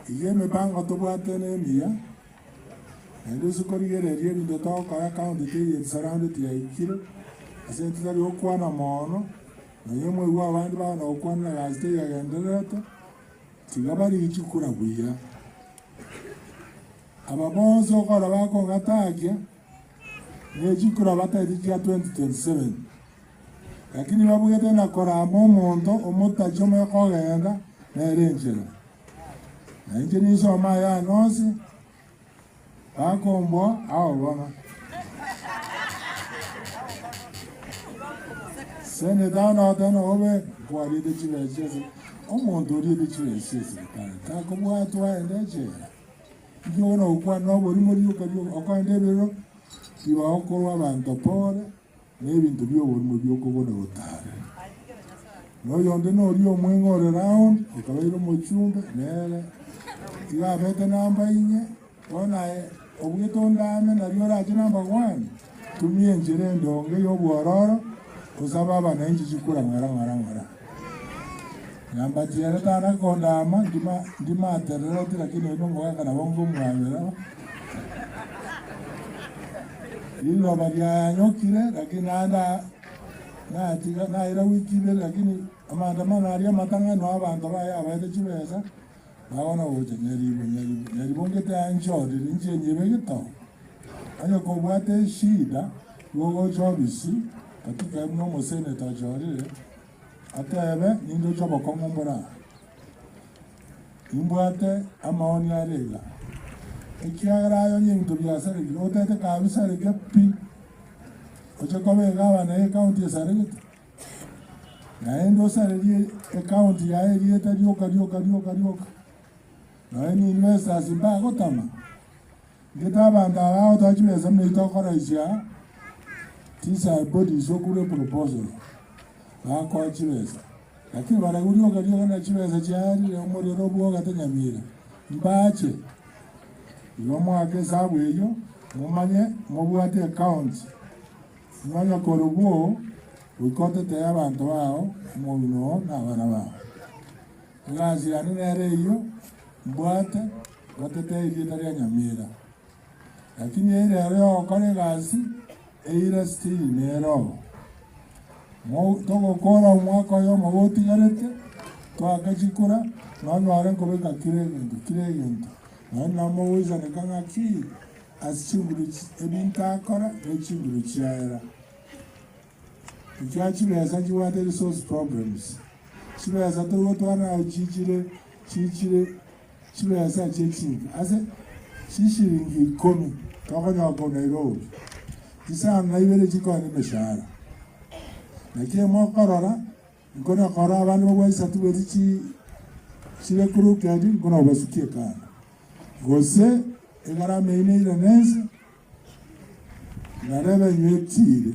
Iga emebango tobwate nemiya, naende ase korigereria ebinto togokora county teiyo etusurroundeti yaikire, ase intwe tari gokwana mono, nonye mwaigwa abande bagenda gokwana egasi teiyo egendererete, tiga barigie chikura buya. Aba bonsi okora bakong'atakia, ne chikura bataeti chia 2027, lakini babugete na korama omonto omotachi omoyo kogenda nere enchera. Na inche ninsome ayane onsi, bakomboa ao bono. Senator notebe nobe kwariete chibesa chia ase omonto oriete chibesa chia eserikari takobwatwa aende echela. Inki bono ogokwana noborimo rioka rioka okoenda ebirero tibagokorwa abanto pore na ebinto bi'oborimo bi'okobuna gotare. Na oyonde noria omweng'e ore round okabeire omochumbe nere iga abete namba inye bono aye obwete ondame nario orache namba one tumia enchera endonge y'obwororo osabe abananchi chikura ng'ora ng'ora ng'ora. Nyambati ere tana kondama ndima ndimaterereti lakini oino omogaka nabo nkomwabera. Riroba riayanyokire lakini naende natiga naira wiki ibere lakini amaandamano aria amatang'ani noo abanto baye abaete chibesa bagono gocha nyaribo nyaribo nyaribo ngete anchorire inche nyebegete oo. Onye kobwate eshida igo ogocha obisi katika buna omoseneta ochorire Atebe, Nindoche obokong'u mbore aa, nimbwate amaoni are iga, ekiagera aye onye ebinto biasarekire, otete kabisareke pi, oche koba egavana ye ecounty esaregete, naende osarerie ecounty yaye erieta rioka rioka rioka rioka, nonye na investors mbagotama, Gete abanto aba bagotoa chibesa buna intwe tokoroisia aa, tisa bodies okorwa eproposal, bakoa chibesa. Lakini barabwo rioka rioka na chibesa chiarire omorero obwogete nyamira, mbache. Igo moake esabu eyio, momanye mobwate ecounty, ng'onye korobwo goika otetee abanto bao, omong'ina oo na abana bao. Egasi yane nere eyio, mbwate, ngotete erieta ria Nyamira. Lakini eira ero yogokora egasi, eira still nere oo. Mo togokora omwaka oyomo gotigarete, toake chikura, nonyore nkobeka kera egento, kera egento. Nonya namogoisaneka ng'aki, ase chinguru chi ebinto akora, ne chinguru chiaera. Ekiagera chibesa nchibwate resource problems, chibesa togotwara naro chichire chichire chibesa echio chinke ase chishiringi ikomi tokonyora korwa Nairobi, chisano na ibere chikoenda emeshahara. Naki mokorora, nkona korora abande babwate chisatibeti chi chire crooked nkona kobasukia ekando, gose egarama eyio neirane ense, na revenue etiire.